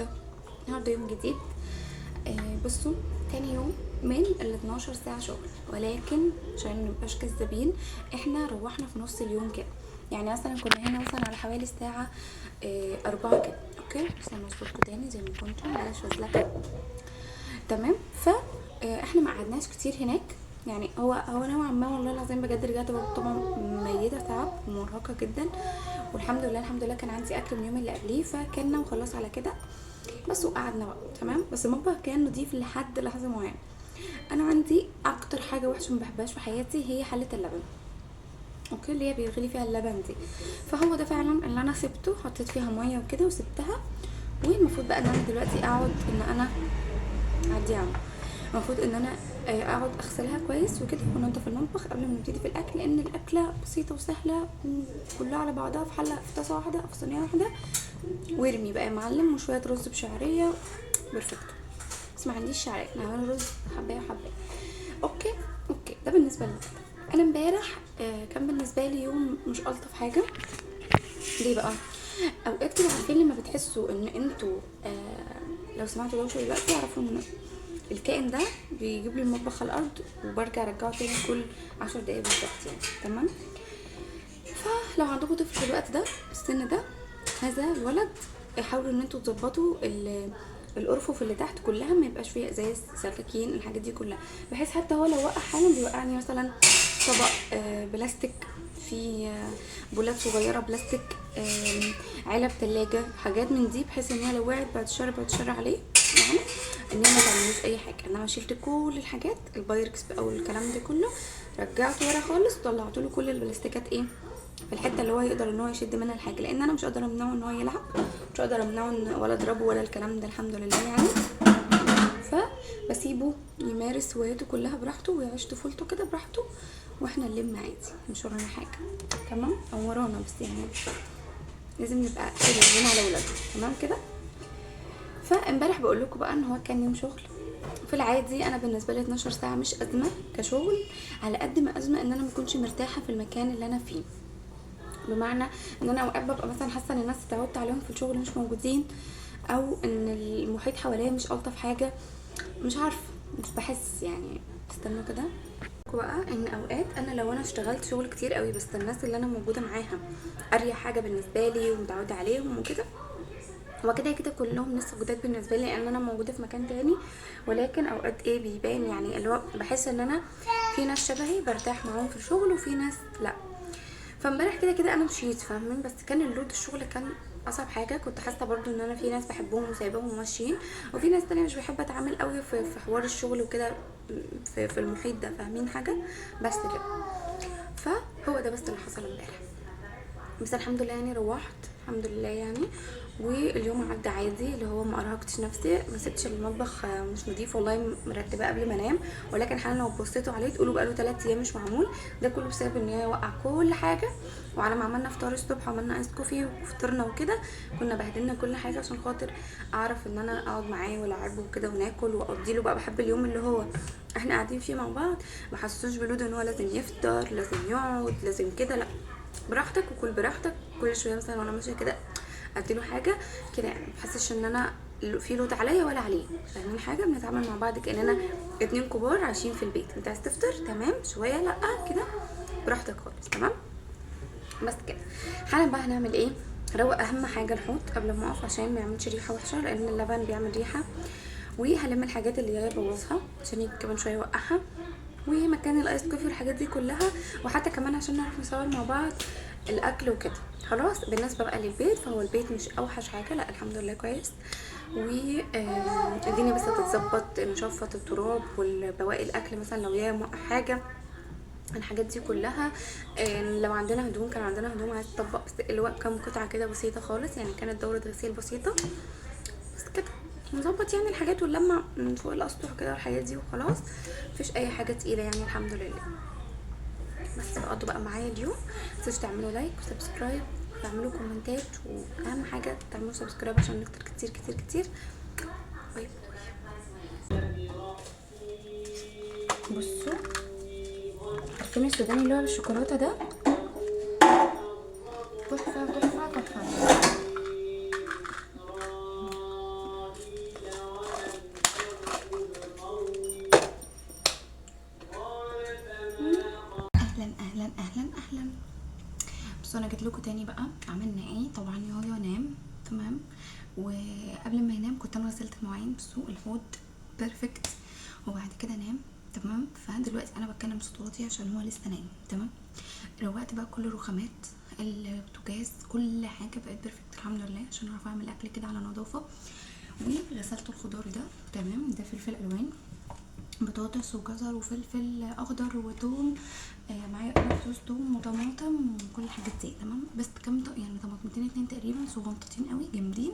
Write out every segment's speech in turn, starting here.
النهارده؟ النهارده يوم جديد. بصوا، تاني يوم من ال 12 ساعة شغل، ولكن عشان منبقاش كذابين احنا روحنا في نص اليوم كده، يعني مثلا كنا هنا مثلا على حوالي الساعة 4 كده. okay، استنوا اظبطكم تاني زي ما كنتم، بلاش فزلكة. تمام. ف احنا ما قعدناش كتير هناك، يعني هو نوعا ما والله العظيم بجد رجعت برضه طبعا ميته تعب ومرهقه جدا، والحمد لله الحمد لله كان عندي اكل من اليوم اللي قبليه فكلنا وخلاص على كده بس، وقعدنا بقى. تمام. بس المطبخ كان نضيف لحد لحظة معينة. انا عندي اكتر حاجة وحشة ما بحبهاش في حياتي هي حله اللبن، okay، اللي هي بيغلي فيها اللبن دي، فهو ده فعلا اللي انا سبته، حطيت فيها مية وكده وسبتها، والمفروض بقى ان انا دلوقتي اقعد ان انا اعدي عنه، المفروض ان انا اقعد اغسلها كويس وكده وننضف المطبخ قبل ما نبتدي في الاكل، لان الاكلة بسيطة وسهلة كلها على بعضها في حله، في طاسه واحدة، في صينية واحدة، وارمي بقى يا معلم، وشوية رز بشعريه perfecto. بس ما عنديش شعرية، انا هعمل رز حبايه وحبايه. okay okay، ده بالنسبة للغدا. انا امبارح كان بالنسبة لي يوم مش الطف حاجة. ليه بقى؟ اوقات كده عارفين لما بتحسوا ان انتوا لو سمعتوا دوشه دلوقتي اعرفوا ان الكائن ده بيجيب لي المطبخ على الارض وبرجع ارجعه تاني كل 10 دقايق بالظبط يعني. تمام. فلو عندكم طفل في الوقت ده، في السن ده، هذا الولد، حاولوا ان انتوا تظبطوا الارفف اللي تحت كلها، ما يبقاش فيها ازاز، سكاكين، الحاجات دي كلها، بحيث حتى هو لو وقع حالا بيوقعني مثلا طبق بلاستيك فيه بولات صغيرة بلاستيك، علب تلاجة، حاجات من دي، بحيث ان هي لو وقعت بعد الشر بعد الشر عليه يعني ان هي ما تعملوش اي حاجة. انا شلت كل الحاجات البايركس بقى والكلام ده كله، رجعته ورا خالص وطلعت له كل البلاستيكات ايه في الحتة اللي هو يقدر ان هو يشد منها الحاجة، لان انا مش قادرة امنعه ان هو يلعب، مش قادرة امنعه ان ولا اضربه ولا الكلام ده، الحمد لله يعني. فبسيبه يمارس هواياته كلها براحته ويعيش طفولته كده براحته، واحنا نلم عادي، مش ورانا حاجة. تمام، او ورانا بس يعني لازم نبقى قادرين على ولادنا. تمام كده. فامبارح بقول لكم بقى ان هو كان يوم شغل في العادي. انا بالنسبة لي 12 ساعة مش ازمة كشغل، على قد ما ازمة ان انا ما كنتش مرتاحة في المكان اللي انا فيه، بمعنى ان انا اوقات ببقى مثلا حاسه ان الناس اتعودت عليهم في الشغل مش موجودين، او ان المحيط حواليا مش الطف حاجة، مش عارفه، مش بحس يعني. استنوا كده بقى، ان اوقات انا لو انا اشتغلت شغل كتير قوي بس الناس اللي انا موجودة معاها اريح حاجة بالنسبة لي ومتعوده عليهم وكده، هو كده كده كلهم لسه جداد بالنسبة لي لان انا موجودة في مكان تاني، ولكن اوقات ايه بيبان يعني اللي هو بحس ان انا في ناس شبهي برتاح معاهم في الشغل وفي ناس لا. فامبارح كده كده انا مشيت، فاهمين، بس كان ال load الشغل كان اصعب حاجة. كنت حاسه برضو ان انا في ناس بحبهم وسايباهم وماشيين، وفي ناس تانية مش بحب اتعامل قوي في حوار الشغل وكده في المحيط ده، فاهمين حاجة؟ بس كده. فهو ده بس اللي حصل امبارح، بس الحمد لله يعني روحت الحمد لله يعني، واليوم عدى عادي، اللي هو ما ارهقتش نفسي، ما سبتش المطبخ مش نظيف والله، مرتبه قبل ما انام، ولكن حالا لو بصيتوا عليه تقولوا بقاله 3 ايام مش معمول. ده كله بسبب ان هي وقع كل حاجة، وعلى ما عملنا فطار الصبح وعملنا ice coffee وفطرنا وكده، كنا بهدلنا كل حاجة عشان خاطر اعرف ان انا اقعد معاه والعبه وكده وناكل واقضي له بقى. بحب اليوم اللي هو احنا قاعدين فيه مع بعض، ما حسسوش ب load ان هو لازم يفطر، لازم يقعد، لازم كده، لا براحتك وكل براحتك. كل شوية مثلا وانا ماشية كده اديله حاجة كده يعني، ما بحسش ان انا في load عليا ولا عليه، فاهمين حاجة؟ بنتعامل مع بعض كاننا 2 كبار عايشين في البيت. انت عايز تفطر تمام، شوية لا كده براحتك خالص. تمام بس كده. حالا بقى هنعمل ايه؟ هروق اهم حاجة الحوض قبل ما اقف عشان ما يعملش ريحه وحشة، لان اللبن بيعمل ريحه، وهلم الحاجات اللي هي بوظها عشان يجي كمان شوية يوقعها، ومكان ال ice coffee والحاجات دي كلها، وحتى كمان عشان نعرف نصور مع بعض الاكل وكده. خلاص. بالنسبة بقى للبيت، فهو البيت مش اوحش حاجة، لا الحمد لله كويس، والدنيا بس هتتظبط، نشفط التراب والبواقي الاكل مثلا لو يا موقع حاجة، الحاجات دي كلها. لو عندنا هدوم، كان عندنا هدوم عايز تطبق، بس اللي هو كام قطعه كده بسيطة خالص يعني، كانت دوره غسيل بسيطة بس كده، نظبط يعني الحاجات واللمه من فوق الاسطح كده والحاجات دي وخلاص، مفيش اي حاجة تقيلة يعني الحمد لله. بس اقعدوا بقى معايا اليوم، متنسوش تعملوا like و subscribe وتعملوا كومنتات، واهم حاجة تعملوا subscribe عشان نكتر كتير كتير كتير. bye bye. بصوا عارفين السوداني اللي هو بالشوكولاته ده تحفة تحفة تحفة. لكم تاني بقى عملنا ايه. طبعا يايا نام تمام، وقبل ما ينام كنت انا غسلت المواعين بسوق الحوض perfect، وبعد كده نام تمام. فدلوقتي انا بتكلم بصوت واطي عشان هو لسه نايم تمام. روقت بقى كل الرخامات، البوتاجاز، كل حاجة بقت perfect الحمد لله، عشان اعرف اعمل اكل كده على نظافة. وغسلت الخضار ده تمام، ده فلفل الوان، بطاطس وجزر وفلفل اخضر وتوم، معايا قرن توم وطماطم وكل الحاجات دي تمام. بس كام يعني طماطمتين اتنين تقريبا صغنطتين قوي جامدين،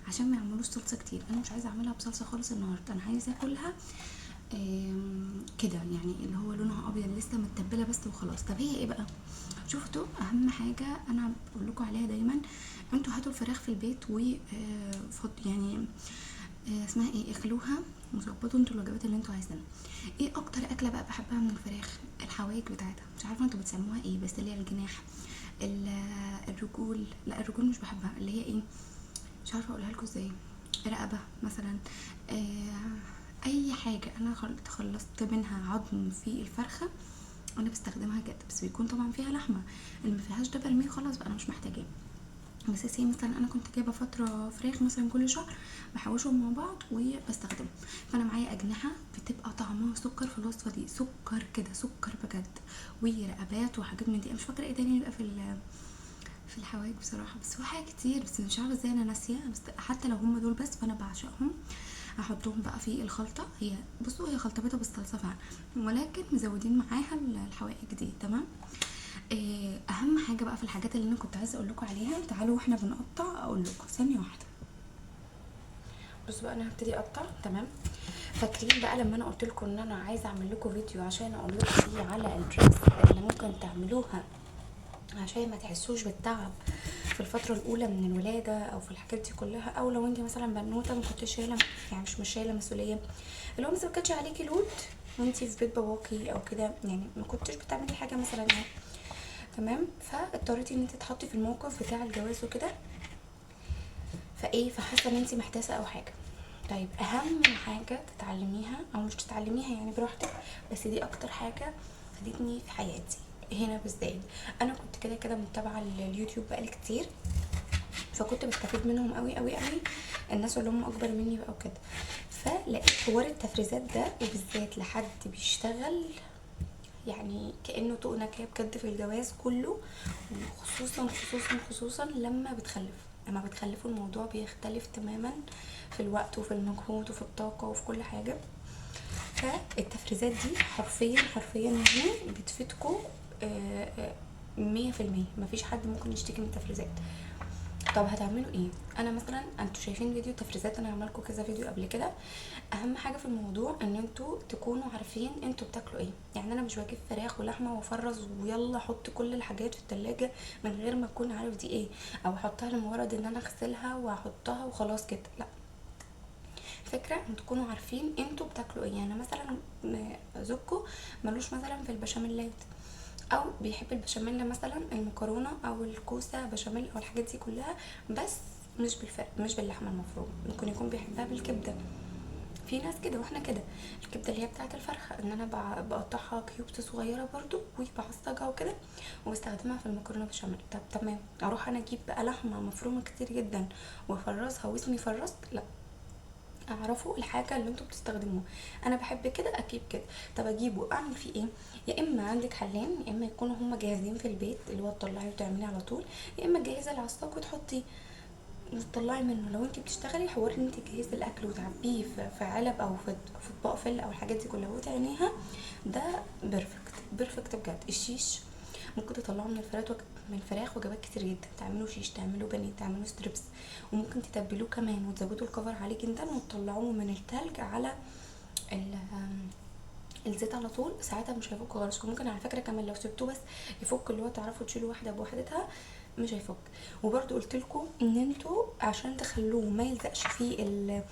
عشان ما يعملوش صلصه كتير. انا مش عايزه اعملها بصلصه خالص النهارده، انا عايزه اكلها كده، يعني اللي هو لونها ابيض لسه متبله بس وخلاص. طب هي ايه بقى؟ شفتوا اهم حاجة انا بقول لكم عليها دايما، انتوا هاتوا الفراخ في البيت و يعني اسمها ايه، اخلوها وظبطوا انتوا الوجبات اللي انتوا عايزينها. ايه اكتر اكله بقى بحبها من الفراخ؟ الحوايج بتاعتها، مش عارفه انتوا بتسموها ايه، بس اللي هي الجناح، الرجول، لا الرجول مش بحبها، اللي هي ايه مش عارفه اقولها لكم ازاي، رقبة مثلا، اي حاجة انا خلصت منها عظم في الفرخه انا بستخدمها كده، بس بيكون طبعا فيها لحمه، اللي ما فيهاش ده برميه خلاص بقى، انا مش محتاجاه. بس سي مثلا انا كنت جايبه فترة فراخ مثلا كل شهر بحوشهم مع بعض وبستخدمهم، فانا معايا اجنحة بتبقى طعمها سكر في الوصفة دي، سكر كده سكر بجد، ورقبات وحاجات من دي. انا مش فاكره ايه تاني بيبقى في الحوايج بصراحة، بس هو حاجة كتير بس مش عارفه ازاي انا ناسيه، بس حتى لو هم دول بس فانا بعشقهم. هحطهم بقى في الخلطة، هي بصوا هي خلطه بيضة بالصلصه فعلا، ولكن مزودين معاها الحوائج دي تمام. اهم حاجة بقى في الحاجات اللي انا كنت عايزه اقول لكم عليها، تعالوا واحنا بنقطع اقول لكم ثانية واحدة. بصوا بقى انا هبتدي اقطع تمام. فاكرين بقى لما انا قلت لكم ان انا عايزه اعمل لكم فيديو عشان اقول لكم فيه على ال tricks اللي ممكن تعملوها عشان ما تحسوش بالتعب في الفترة الاولى من الولادة او في الحاجات دي كلها، او لو انت مثلا بنوته ما كنتش شايله، يعني مش شايله مسؤولية، اللي هو مثلا ما كانش عليكي load وانت في بيت باباكي او كده، يعني ما كنتش بتعملي حاجة مثلا يعني تمام، فاضطريتي ان انت تتحطي في الموقف بتاع الجواز وكده، فايه فحاسه ان انت محتاسه او حاجة. طيب اهم حاجة تتعلميها او مش تتعلميها يعني براحتك، بس دي اكتر حاجة فادتني في حياتي هنا بالذات، انا كنت كده كده متابعه اليوتيوب بقالي كتير، فكنت بستفيد منهم قوي قوي قوي، الناس اللي هم اكبر مني بقى وكده. فلقيت حوار التفريزات ده، وبالذات لحد بيشتغل يعني كانه طوق نجاه بجد في الجواز كله، وخصوصا خصوصا خصوصا لما بتخلف. لما بتخلفوا الموضوع بيختلف تماما في الوقت وفي المجهود وفي الطاقة وفي كل حاجة. فالتفريزات دي حرفيا حرفيا يعني بتفيدكوا 100%، مفيش حد ممكن يشتكي من التفريزات. طب هتعملوا ايه؟ انا مثلا انتوا شايفين فيديو تفريزات، انا عملت لكم كذا فيديو قبل كده. اهم حاجة في الموضوع ان انتوا تكونوا عارفين انتوا بتاكلوا ايه. يعني انا مش بجيب فراخ ولحمه وافرز ويلا احط كل الحاجات في التلاجة من غير ما اكون عارف دي ايه، او احطها لمجرد ان انا اغسلها واحطها وخلاص كده، لا. الفكرة ان تكونوا عارفين انتوا بتاكلوا ايه. يعني مثلا زوجكم ملوش مثلا في البشاميلات، او بيحب البشاميل مثلا المكرونه او الكوسه بشاميل او الحاجات دي كلها، بس مش باللحمه المفرومه، ممكن يكون بيحبها بالكبده. في ناس كده واحنا كده، الكبده اللي هي بتاعه الفرخه ان انا بقطعها cubes صغيرة برضو وبعصجها وكده وبستخدمها في المكرونه بشاميل. طب تمام، اروح انا اجيب بقى لحمه مفرومه كتير جدا وافرزها واسمي فرزت؟ لا، اعرفوا الحاجة اللي انتوا بتستخدموها. انا بحب كده اجيب كده. طب اجيبه اعمل فيه ايه؟ يا اما عندك حلين، يا اما يكونوا هما جاهزين في البيت اللي هو تطلعي وتعملي على طول، يا اما تجهزي العصاك وتحطي وتطلعي منه. لو انت بتشتغلي حوار ان انت تجهزي الاكل وتعبيه في علب او في اطباق فل او الحاجات دي كلها وتعينيها، ده perfect perfect بجد. الشيش ممكن تطلعوا من الفراخ من الفراخ وجبات كتير جدا، تعملوا شيش، تعملوا بانيه، تعملوا strips، وممكن تتبلوه كمان وتزودوا ال cover عليه جدا وتطلعوه من التلج على الزيت على طول، ساعتها مش هيفك خالص. وممكن على فكرة كمان لو سبتوه بس يفك، اللي هو تعرفوا تشيلوا واحدة بوحدتها مش هيفك. وبرده قلت لكم ان انتوا عشان تخلوه ما يلزقش في ال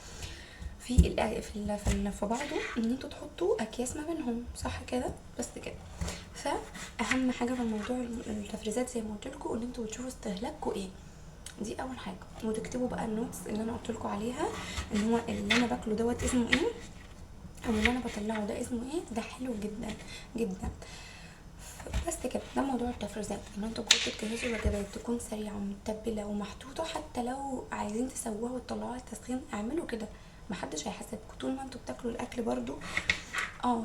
في ال في ال في, ال في بعضه، ان انتوا تحطوا اكياس ما بينهم، صح كده؟ بس كده. فاهم حاجة في الموضوع التفريزات زي ما قلت لكم ان انتوا تشوفوا استهلاككم ايه، دي اول حاجة، وتكتبوا بقى ال notes اللي انا قلت لكم عليها ان هو اللي انا باكله دوت اسمه ايه، او اللي انا بطلعه ده اسمه ايه. ده حلو جدا جدا. بس كده ده موضوع التفريزات، ان انتوا بجد تجهزوا وجبات تكون سريعة ومتبله ومحطوطه، حتى لو عايزين تسووها وتطلعوها على التسخين اعملوا كده، محدش هيحاسبكم طول ما انتوا بتاكلوا الاكل برضو.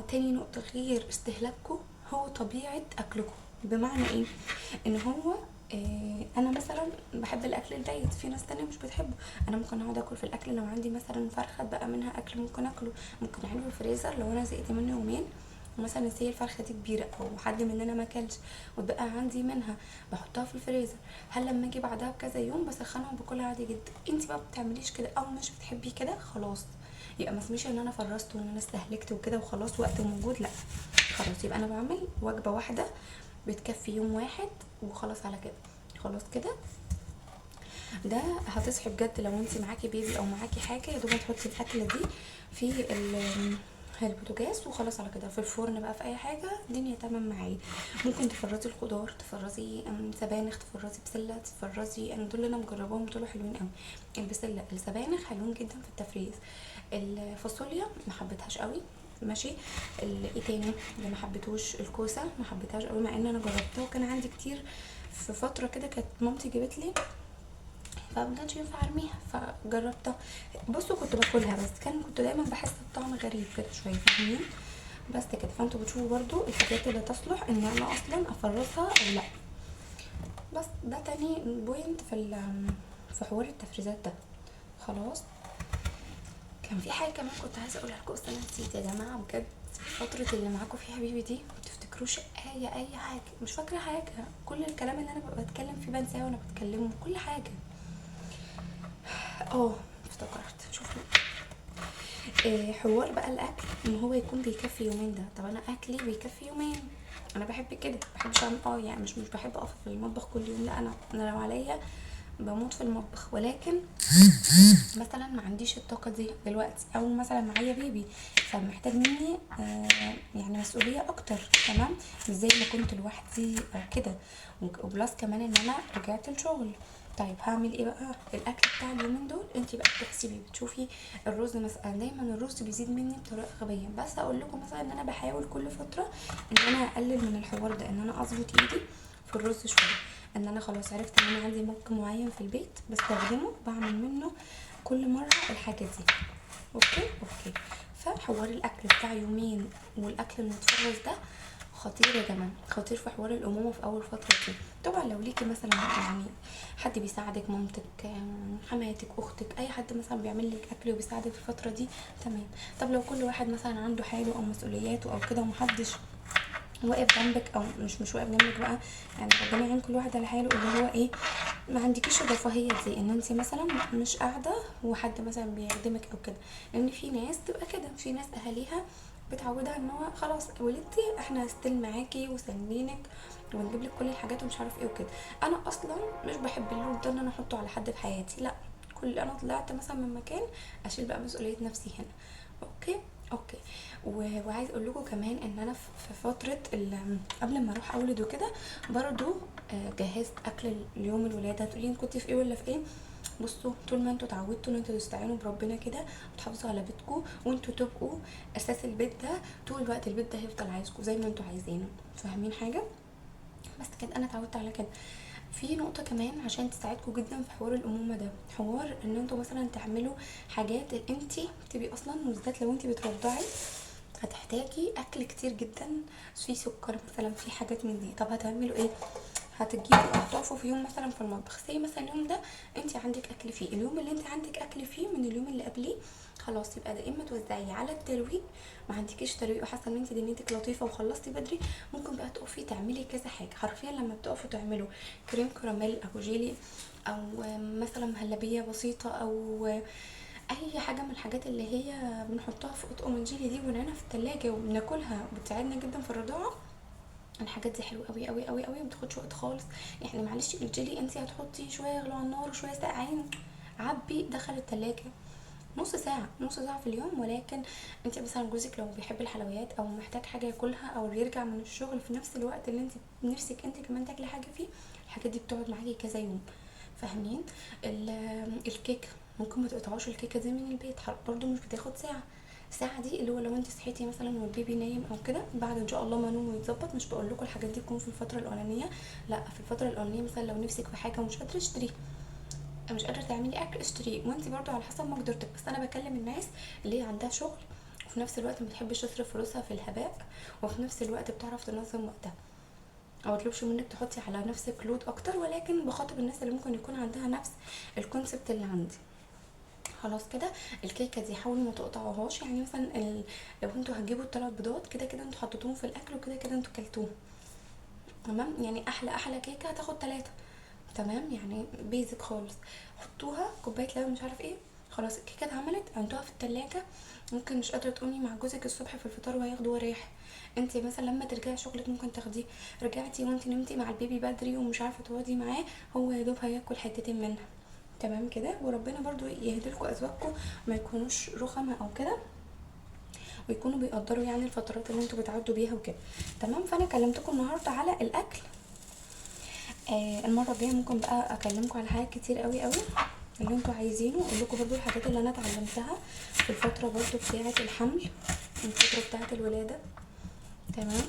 تاني نقطة غير استهلاككم هو طبيعة اكلكم. بمعنى ايه؟ ان هو انا مثلا بحب الاكل البايت، في ناس تانية مش بتحبه. انا ممكن اقعد اكل في الاكل، لو عندي مثلا فرخة بقى منها اكل ممكن اكله، ممكن اعمله في الفريزر لو انا زهقت منه يومين، مثلا سي الفرخه دي كبيرة او حد مننا ما اكلش واتبقى عندي منها بحطها في الفريزر، هل لما اجي بعدها بكذا يوم بسخنها وباكلها عادي جدا. انت بقى بتعمليش كده او مش بتحبي كده، خلاص يبقى ما اسميش ان انا فرزت وان انا استهلكت وكده وخلاص وقت موجود، لا خلاص يبقى انا بعمل وجبة واحدة بتكفي يوم واحد وخلاص على كده. خلاص كده ده هتصحي بجد لو انت معاكي بيبي او معاكي حاجة، يا دوب هتحطي الاكلة دي في البوتاجاز وخلاص على كده، في الفرن بقى في اي حاجة الدنيا تمام معايا. ممكن تفرزي الخضار، تفرزي سبانخ، تفرزي بسلة، تفرزي، انا دول اللي انا مجرباهم دول حلوين قوي. البسله السبانخ حلوين جدا في التفريز. الفاصوليا ما حبيتهاش قوي، ماشي. ايه تاني اللي ما حبيتهوش؟ الكوسه ما حبيتهاش قوي، مع ان انا جربتها وكان عندي كتير في فترة كده، كانت مامتي جابت لي فما كانش ينفع ارميها فجربتها. بصوا كنت باكلها بس كنت دايما بحس بطعم غريب كده شوية، فاهمين؟ بس كده. فانتوا بتشوفوا برضو الحاجات اللي تصلح ان انا اصلا افرزها او لا. بس ده تاني point في حوار التفريزات ده. خلاص كان في حاجة كمان كنت عايزه اقولها لكم بس انا نسيت يا جماعة بجد. فترة اللي معاكم فيها بيبي دي ما تفتكروش اي حاجة، مش فاكره حاجة، كل الكلام اللي انا ببقى بتكلم فيه بنساه وانا بتكلمه كل حاجة. افتكرت. شوفوا حوار بقى الاكل ان هو يكون بيكفي يومين ده. طب انا اكلي بيكفي يومين، انا بحب كده، ما بحبش اعمل يعني مش بحب اقف في المطبخ كل يوم، لا انا لو عليا بموت في المطبخ، ولكن مثلا ما عنديش الطاقة دي دلوقتي، او مثلا معايا بيبي فمحتاج مني يعني مسؤولية اكتر، تمام، مش زي ما كنت لوحدي او كده. وبلس كمان ان انا رجعت الشغل. طيب هعمل ايه بقى؟ الاكل بتاع اليومين دول انت بقى بتحسبي، بتشوفي الرز مثلا، دايما الرز بيزيد مني بطريقة غبية، بس اقول لكم مثلا ان انا بحاول كل فترة ان انا اقلل من الحوار ده، ان انا اظبط ايدي في الرز شوية، ان انا خلاص عرفت ان انا عندي مج معين في البيت بستخدمه بعمل منه كل مرة الحاجة دي. okay. فحوار الاكل بتاع يومين والاكل المتفرز ده خطير يا جماعة، خطير في حوار الامومة في اول فترة دي. طبعا لو ليكي مثلا يعني حد بيساعدك، مامتك، حماتك، اختك، اي حد مثلا بيعمل لك اكل وبيساعدك في الفترة دي تمام. طب لو كل واحد مثلا عنده حاله او مسؤولياته او كده ومحدش واقف جنبك، او مش واقف جنبك بقى، يعني ربنا يعين كل واحد على حاله، اللي هو ايه، ما عندكيش الرفاهية دي ان انت مثلا مش قاعدة وحد مثلا بيخدمك او كده، لان في ناس تبقى كده، في ناس اهاليها بتعودها ان هو خلاص ولدتي احنا still معاكي وسنينك ونجيب لك كل الحاجات ومش عارف ايه وكده. انا اصلا مش بحب ال load ده ان انا احطه على حد في حياتي، لا، كل انا طلعت مثلا من مكان اشيل بقى مسؤولية نفسي هنا. okay. وعايز اقول لكم كمان ان انا في فترة قبل ما اروح اولد وكده برضو جهزت اكل اليوم الولادة. هتقولي انت كنت في ايه ولا في ايه؟ بصوا طول ما انتوا اتعودتوا ان انتوا تستعينوا بربنا كده وتحافظوا على بيتكم وانتوا تبقوا اساس البيت ده طول الوقت، البيت ده هيفضل عايزكم زي ما انتوا عايزينه، فاهمين حاجة؟ بس كده انا اتعودت على كده. في نقطة كمان عشان تساعدكم جدا في حوار الأمومة ده، حوار ان انتوا مثلا تعملوا حاجات انتي بتبقي اصلا، بالذات لو انتي بترضعي هتحتاجي اكل كتير جدا في سكر مثلا، في حاجات من دي. طب هتعملوا ايه؟ هتجيبوا هتقفوا في يوم مثلا في المطبخ، زي مثلا اليوم ده انتي عندك اكل فيه، اليوم اللي انتي عندك اكل فيه من اليوم اللي قبليه خلاص يبقى ده اما توزعيه على الترويق، ما عندكيش ترويق وحاسه ان انتي دنيتك لطيفة وخلصتي بدري، ممكن بقى تقفي تعملي كذا حاجة. حرفيا لما بتقفوا تعملوا كريم كراميل او جيلي او مثلا مهلبية بسيطة او اي حاجة من الحاجات اللي هي بنحطها في اطقم الجيلي دي ونعينها في التلاجة وبناكلها وبتساعدنا جدا في الرضاعة، الحاجات دي حلوة قوي قوي قوي قوي وما بتاخدش وقت خالص. يعني معلش الجيلي انت هتحطي شوية يغلو على النار وشوية ساقعين، عبي دخل التلاجة نص ساعة، نص ساعة في اليوم. ولكن انت مثلا جوزك لو بيحب الحلويات او محتاج حاجة ياكلها او يرجع من الشغل في نفس الوقت اللي انت نفسك انت كمان تاكلي حاجة فيه، الحاجات دي بتقعد معاكي كذا يوم، فاهمين؟ الكيك ممكن ما تقطعوش الكيكه دي من البيت، برضو مش بتاخد ساعة. ساعة دي اللي هو لو انت صحيتي مثلا وال baby نايم او كده، بعد ان شاء الله ما نومه يتظبط، مش بقول لكم الحاجات دي تكون في الفترة الاولانية، لا في الفترة الاولانية مثلا لو نفسك في حاجة ومش قادرة اشتريها، مش قادرة تعملي اكل اشتريه، وانت برضو على حسب مقدرتك. بس انا بكلم الناس اللي هي عندها شغل وفي نفس الوقت ما بتحبش تصرف فلوسها في الهباء، وفي نفس الوقت بتعرف تنظم وقتها، او اطلبش منك تحطي على نفسك load اكتر، ولكن بخاطب الناس اللي ممكن يكون عندها نفس ال concept اللي عندي. خلاص كده الكيكه دي حاولوا ما تقطعوهاش، يعني مثلا لو انتوا هتجيبوا الثلاث بيضات كده كده انتوا حطيتوهم في الاكل وكده كده انتوا كلتوهم، تمام؟ يعني احلى كيكة هتاخد 3، تمام؟ يعني basic خالص. حطوها كوباية لبن مش عارف ايه، خلاص الكيكه اتعملت، عندوها في التلاجة. ممكن مش قادرة تقومي مع جوزك الصبح في الفطار وهياخدوه رايح، انت مثلا لما ترجعي شغلك ممكن تاخديه، رجعتي وانت نمتي مع ال baby بدري ومش عارفه تقعدي معاه، هو يا دوب هياكل حتتين منها، تمام كده؟ وربنا برضو يهديلكوا ازواجكم، ما يكونوش رخمة او كده، ويكونوا بيقدروا يعني الفترات اللي انتوا بتعدوا بيها وكده، تمام؟ فانا كلمتكم النهارده على الاكل، المرة الجاية ممكن بقى اكلمكم على حاجات كتير قوي قوي اللي انتوا عايزينه، واقول لكم برضو الحاجات اللي انا اتعلمتها في الفترة برضو بتاعه الحمل، الفترة بتاعه الولادة، تمام؟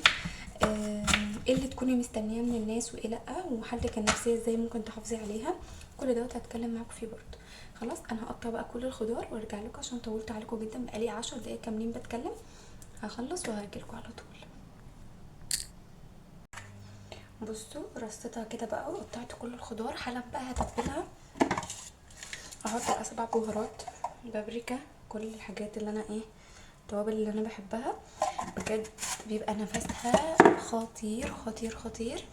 ايه اللي تكوني مستنياه من الناس وايه لا، وحالتك النفسية ازاي ممكن تحافظي عليها، كل دوت هتكلم معاكم فيه برضو. خلاص انا هقطع بقى كل الخضار وارجع لكم عشان طولت عليكم جدا، بقالي 10 دقايق كاملين بتكلم، هخلص وهاجيلكم على طول. بصوا رصيتها كده بقى وقطعت كل الخضار. حالا بقى هتبلها، هحط بقى 7 بهارات، بابريكا، كل الحاجات اللي انا ايه التوابل اللي انا بحبها، بجد بيبقى نفسها خطير خطير خطير.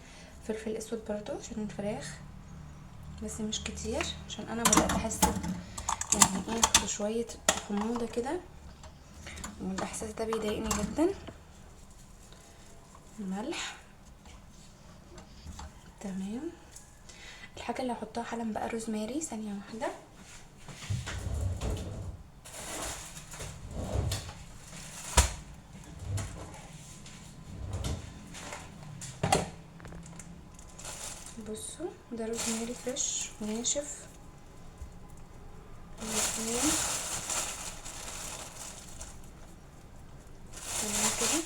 فلفل اسود برضو عشان الفراخ، بس مش كتير عشان انا بدات احس يعني ايه بشوية حموضه كده، والاحساس ده بيضايقني جدا. ملح، تمام. الحاجة اللي هحطها حالا بقى روزماري، ثانية واحدة. بصوا ده روزماري fresh وناشف، الاثنين تمام كده.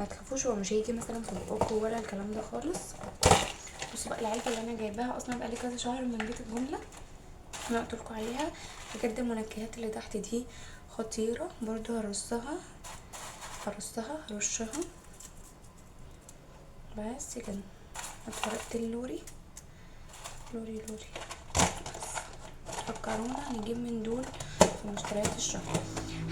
ما تخافوش هو مش هيجي مثلا في بقكم ولا الكلام ده خالص. بصوا بقى العلبة اللي انا جايباها اصلا بقالي كذا شهر من بيت الجملة، انا قلت لكم عليها، بجد المنكهات اللي تحت دي خطيرة برضو. هرصها هرصها هرشها بس كده. اتفرقت اللوري لوري لوري، بس فكرونا نجيب من دول في مشتريات الشهر.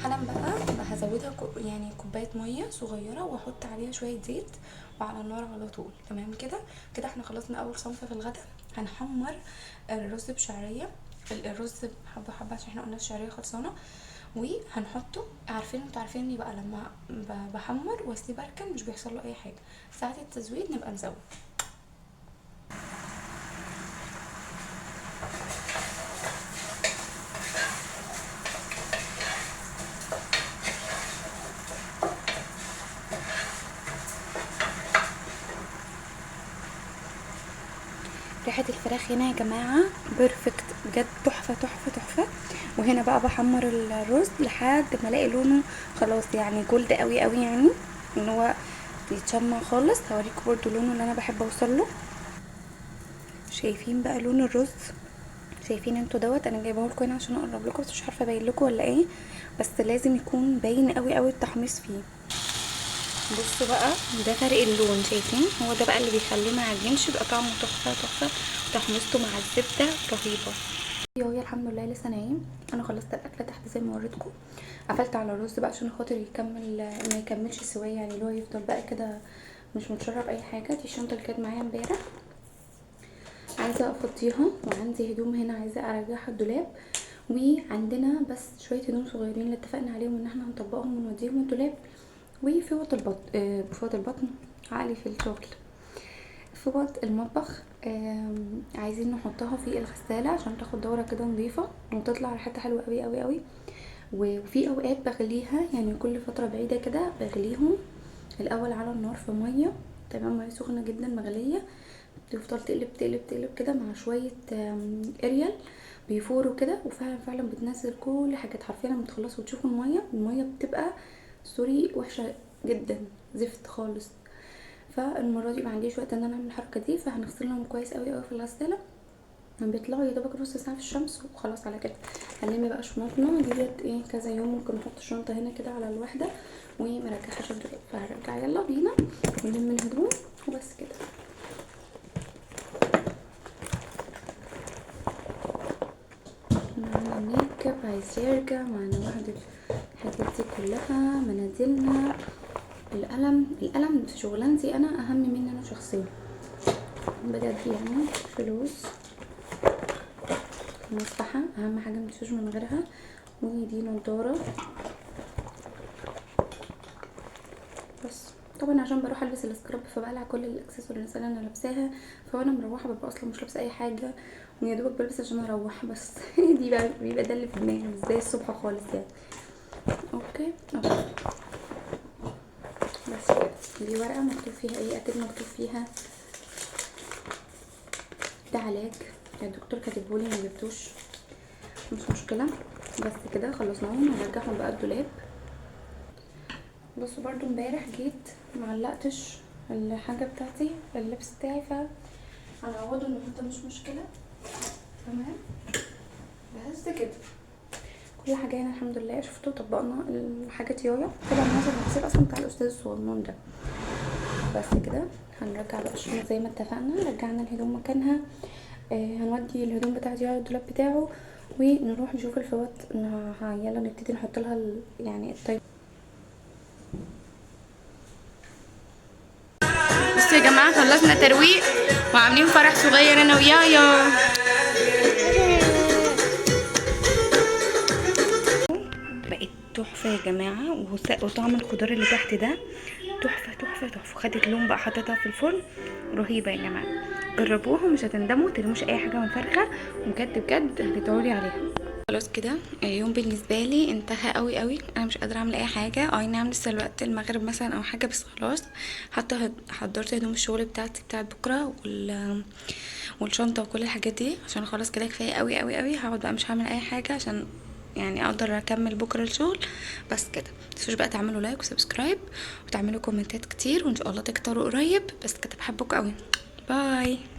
حالا بقى هزودها يعني كوباية مية صغيرة، واحط عليها شوية زيت وعلى النار على طول، تمام كده؟ كده احنا خلصنا اول صنف في الغداء. هنحمر الرز بشعريه، الرز حبه حبه عشان احنا قلنا الشعرية خلصانه، وهنحطه. عارفين انتوا عارفين اني بقى لما بحمر واسيب اركن مش بيحصل له اي حاجة، ساعة التزويد نبقى نزود. ريحة الفراخ هنا يا جماعة perfect بجد، تحفة تحفة تحفة. وهنا بقى بحمر الرز لحد ما الاقي لونه خلاص يعني gold قوي قوي، يعني ان هو بيتشمع خالص. هوريكم برضو لونه اللي انا بحب اوصل له. شايفين بقى لون الرز؟ شايفين انتوا دوت؟ انا جايبه لكم هنا عشان اقرب لكم، بس مش عارفه ابين لكم ولا ايه، بس لازم يكون باين قوي قوي التحميص فيه. بصوا بقى ده فرق اللون، شايفين؟ هو ده بقى اللي بيخليه ما يعجنش، بيبقى طعمه تحفة تحفة، وتحميصته مع الزبدة رهيبة. يا الحمد لله لسه نايم. انا خلصت الاكل تحت زي ما وريتكم، قفلت على الرز بقى عشان خاطر يكمل، ما يكملش سواه، يعني اللي هو يفضل بقى كده مش متشرب اي حاجة. دي الشنطة اللي كانت معايا امبارح، عايزه افضيها، وعندي هدوم هنا عايزه ارجعها الدولاب، وعندنا بس شوية هدوم صغيرين اللي اتفقنا عليهم ان احنا هنطبقهم ونوديهم الدولاب. وفوط البطن، فوط البطن عقلي في الشغل، فوط المطبخ عايزين نحطها في الغسالة عشان تاخد دوره كده نظيفة وتطلع ريحتها حلوة قوي قوي قوي. وفي اوقات بغليها، يعني كل فترة بعيدة كده بغليهم الاول على النار في مية، تمام، مية سخنة جدا مغليه، تفضل تقلب تقلب تقلب كده مع شوية اريال، بيفوروا كده، وفعلا فعلا بتنزل كل حاجات حرفيا. لما تخلصوا وتشوفوا المية، المية بتبقى sorry وحشة جدا، زفت خالص. فالمره دي ما عنديش وقت ان انا اعمل الحركة دي، فهنغسلهم كويس قوي قوي في الغسالة، بيطلعوا يا دوبك نص ساعة في الشمس وخلاص على كده. هنلم بقى شنطنا ديت ايه كذا يوم، ممكن نحط الشنطة هنا كده على الواحدة ومرجعهاش الدولاب، فهرجع يلا بينا ونلم الهدوم وبس كده. معانا ميك اب عايز يرجع، معانا واحدة الحاجات دي كلها، مناديلنا، القلم. القلم في شغلانتي انا اهم مني انا شخصيا بجد يعني. فلوس، مسبحة اهم حاجة متشوش من غيرها، ودي نضارة بس. طبعا عشان بروح البس ال scrub فبقلع كل الاكسسوارز اللي انا لابساها، فوانا مروحة ببقى اصلا مش لابسه اي حاجة، ويا دوبك بلبس عشان اروح بس. دي بقى بيبقى ده اللي في دماغي، مش زي الصبح خالص يعني. okay بس كده. دي ورقة مكتوب فيها ايه؟ اكيد مكتوب فيها ده علاج الدكتور كاتبهولي ما جبتوش، مش مشكلة. بس كده خلصناهم، هنرجعهم بقى الدولاب. بصوا برضو امبارح جيت معلقتش الحاجة بتاعتي اللبس بتاعي، فهنعوضه النهارده مش مشكلة. تمام بس كده كل حاجة هنا الحمد لله. شفتوا طبقنا الحاجة يايا، طلع معظم الغسيل اصلا بتاع الاستاذ الصغنون ده. بس كده هنرجع بقى الشنط زي ما اتفقنا، رجعنا الهدوم مكانها. هنودي الهدوم بتاعتي يايا الدولاب بتاعه، ونروح نشوف الفوط. يلا نبتدي نحط لها يعني الطيب. بصوا يا جماعة خلصنا ترويق وعاملين فرح صغير انا ويايا. بقت تحفة يا جماعة، وطعم الخضار اللي تحت ده تحفة تحفة تحفة. خدت لون بقى حطيتها في الفرن، رهيبة يا جماعة. جربوها ومش هتندموا، ترموش اي حاجة من فرخة، وبجد بجد هتدعولي عليها. خلاص كده اليوم بالنسبة لي انتهى قوي قوي، انا مش قادرة اعمل اي حاجة. اي نعم لسه الوقت المغرب مثلا او حاجة، بس خلاص. حتى حضرت هدوم الشغل بتاعتي بتاعت بكره والشنطه وكل الحاجات دي، عشان خلاص كده كفاية قوي قوي قوي. هقعد بقى مش هعمل اي حاجة عشان يعني اقدر اكمل بكره الشغل. بس كده متنسوش بقى تعملوا like و subscribe وتعملوا كومنتات كتير، وان شاء الله تكتروا قريب. بس كده بحبكم قوي، bye.